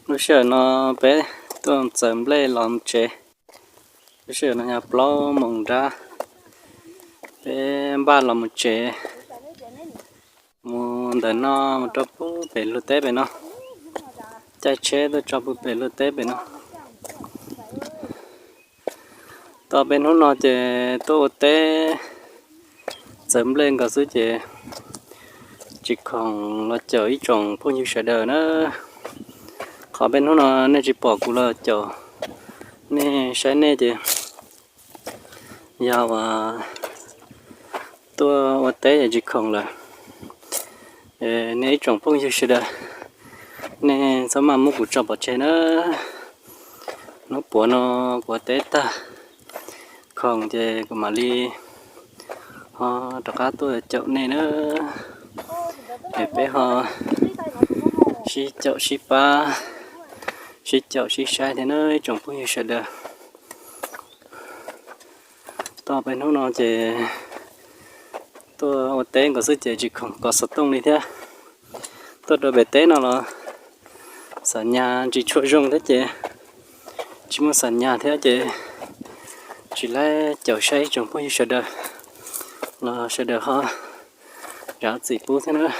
Lub sij hawm no peb tuaj txawm nplej los mus tsev. Lub sij hawm no yog plaub moos nrab, peb npaj los mus tsev, mus ntawm no mus rau pem luag teb pem no, caij tsheb tuaj tso pem luag teb pem no. Tau peb hnub no ces tuaj ua teb txawm nplej nkaus xwb ces tsis khoom los caum ib tsoom phooj ywg sawv daws na. Qhov peb hnub no nej tsis pom kuv los caum nej saib nej ces yog uas tuaj ua teb ces tsis khoom lawm. Nej ib tsoom phooj ywg sawv daws, nej txhob maj muab kuv tso pov tseg na. Hnub puav no kuv ua teb tag khoom ces kuv mam li ho rov qab tuaj caum nej na. Es peb ho sib caum sib pab, sib caum sib saib thiab na ib tsoom phooj ywg sawv daws. Tau peb hnub no ces tuaj ua teb nkaus xwb ces tsis khoom kov xov tooj li thiab. Tuaj rau pem teb no los xam nyas tsis tshua zoo thiab ces tsis muaj xam nyas thiab ces tsis laib caum saib ib tsoom phooj ywg sawv daws los sawv daws ho zam txim pub thiab na.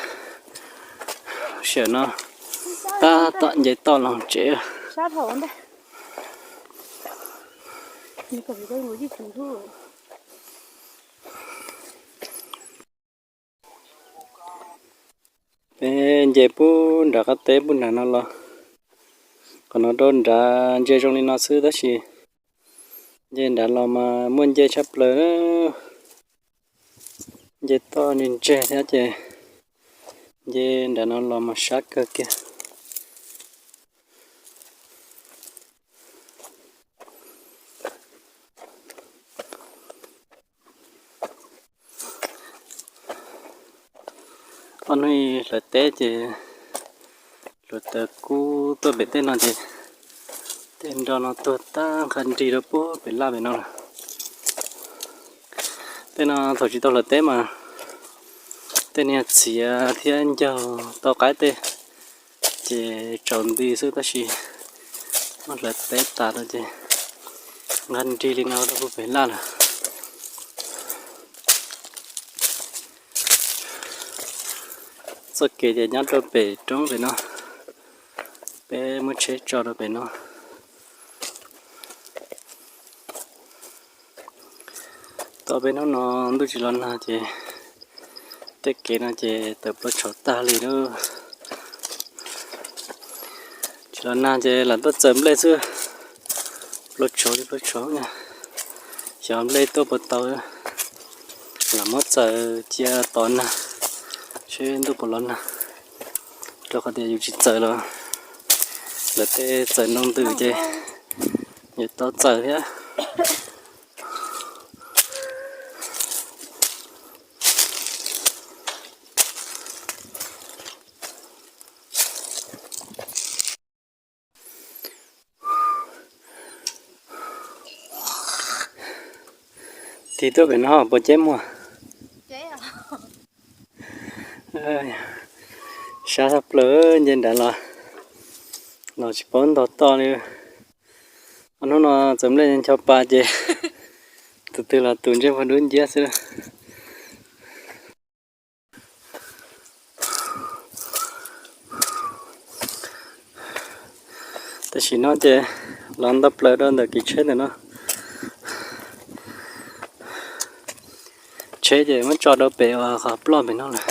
Sij hawm no tab tom nce toj los tsev. Peb nce pub nram qab teb pub nram no los, qhov no rau nrad ntsia zoo li no xwb tab sis nce nrad los mas muaj ncej tshaj plaws. Nce toj ntseg ntseg thiab ces nce nram no los mas sab kawg kiag. Ob hnub hlawv teb ces hluav taws kub tuaj pem tej no ces tej nroj no tuag tag nqa nrig rau pub pem laj pem no lawm. Tej no thaum tsis tau hlawv teb mas tej niag txiav thiab ncaug tau qaib tej ces tsaus nti xwb tab sis muab hlawv teb tas lawm ces nqa nrig li no rau pub pem laj lawm. Txoj kev ces nyob rau pem roob pem no, peb muab tsheb tso rau pem no. Tau peb hnub no ntuj tsis los nag ces tej kev no ces tawm plaub tshauv tag li lawm. Tsis los nag ces lam tuaj txawm nplej xwb, plaub tshauv li plaub tshauv na. Xyov nplej tuaj puas tau, lam muab txawm cia tos nag seb ntuj puas los nag, rau qhov tias yus tsis txawm los lawv tej txawm ntoo ntws ces yuav tau txawm thiab. Tig tuaj pem no puas ceb muag? Sab tshaj plaws, nce nrad los los tsis paub ntog toj li. Ob hnub no txawm nplej ncho pa ces tus twg los tus ntsej muag dub nciab xwb. Tam sim no ces los nto plaws rau ntawm kev tsheb ntawm no. Tsheb ces muab tso rau pem uas qhov ploj pem no lawm.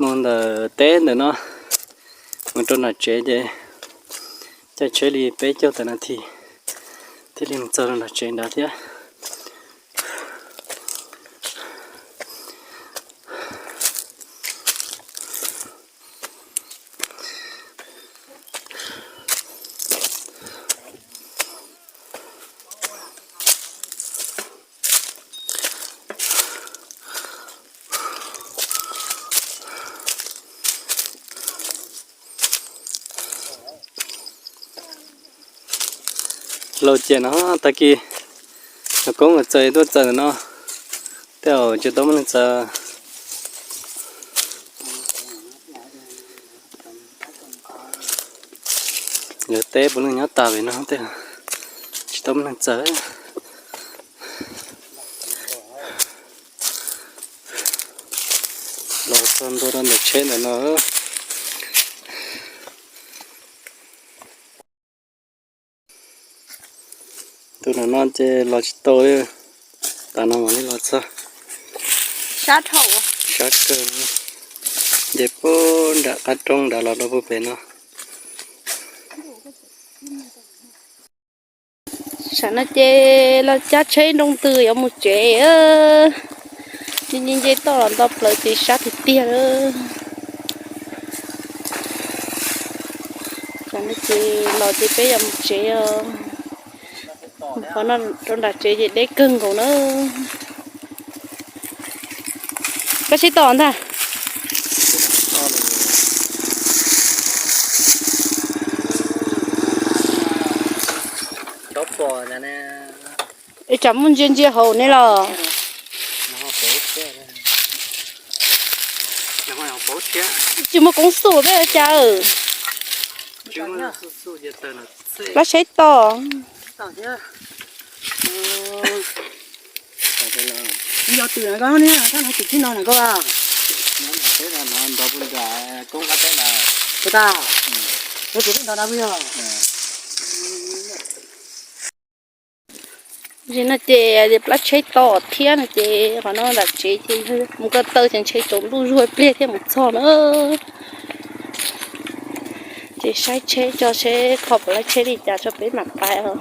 Mus ntawm teb ntawm no mus rau nram tsev ces caij tsheb li peb caug tawm nas this thiaj li mus txog rau nram tsev nrad thiab. Laus ciam no tag kis, nws koob mus txawm tuaj txawm ntawm no, tej zaum tsis tau muaj neeg txawm. Teb puav leej nyob tas pem no tej, tsis tau muaj neeg txawj. Los txog ntua rau ntawm tsheb ntawm no. Tus no no ces los tsis tau li. Tas no mam li los txog. Sab kawg, nce puag nram qab roob nrad los rau puag pem no. Tam no ces los cab tsheb nroo ntws yuav mus tsev. Nce nce nce toj los nto plaws ces sab tiag tiag lawm. Tam no ces los ces peb yuav mus tsev os. Qhov no rau nram tsev ces deb kawg nkaus na. Koj sib tos ntag. Es tsam muaj ntsia ntsia hauv ne los? Tsis muaj koob xub peb ua cas. Plab tsheb to. Yog twm na koj, twm tib no na koj. Koj tas, koj twm tib no na yog. Tam no ces plab tsheb to thiab no ces qhov no nram tsev ces mus ko taw ces ntshe tsaus ntuj zuag pliag thiaj mus txog na. Ces saib tsheb tso seb kho puas laib tsheb li cas tso peb mam pais os.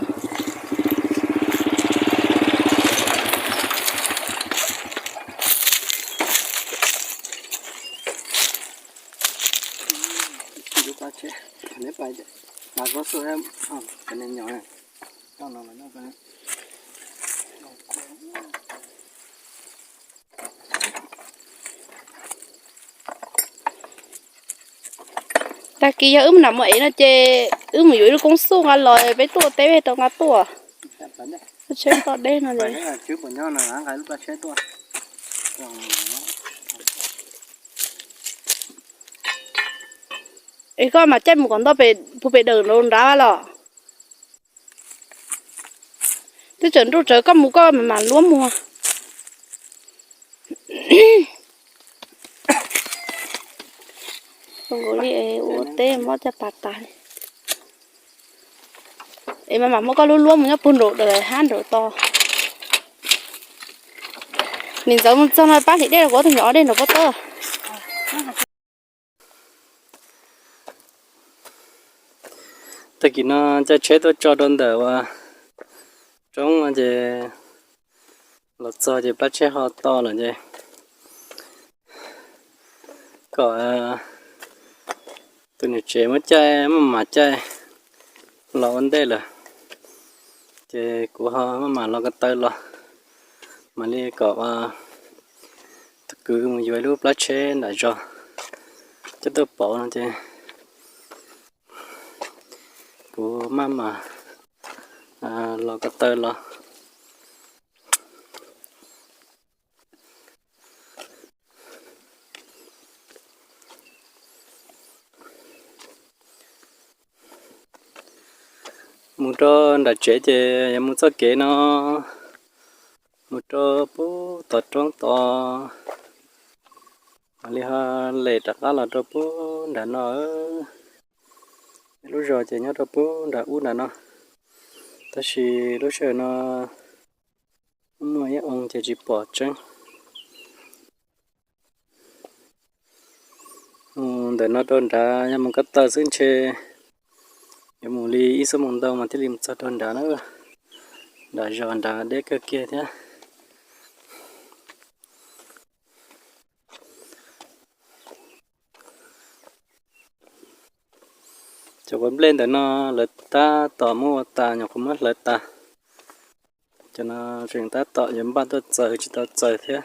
Tag kis yog wb mus nram Muas Ev no ces wb mus yuav ib lub koob xub nqa los peb tuaj teb peb tau nqa tuaj. Tsheb to deb no li. Es koj mam caij mus kom ntau pem puag pem dawm nrad los? Twb tseem nruj tsawv koj mus koj mam mam luab mus. Zoo nkaus li ua teb mob caj pas tas li. Es mam mam muab koj lub luab mus nyob puag nraum dawm hab nraum tod. Nim ntxawv mus txog no pab hliv dej rau kuv ob tug nyuam ob dej nraum pob tawb. Tag kis no caij tsheb tuaj tso rau ntawm uas roob no ces los txog ces plab tsheb ho to lawm ces kom tus niam tsev muab caij maj mam caij los ua ntej lawm, ces kuv ho maj mam los ko taw los, mam li kom tus kwv mus yuav ib lub plab tsheb nram zos coj tuaj pauv no ces kuv maj mam los ko taw los. Mus rau nram tsev ces yuav mus txoj kev no mus rau puag tom roob tod, mam li ho lem rov qab los rau puag nram no. Lub zos ces nyob rau puag nram ub nram no, tab sis lub sij hawm no muaj ib oo ces tsis pom tseeb. Mus ntawm no rau nrad yog mus ko taw xwb ntshe yuav mus li ib xuab moos ntau mas thiaj li mus txog rau nrad na. Nram zos nrad deb kawg kiag thiab. Cov quav nplej ntawm no lawv tab tom muab ua tas, nyuam qhuav muab hlawv tas. Cov no tseem tab tom yuav npaj tuaj txaws tsis tau txaws thiab.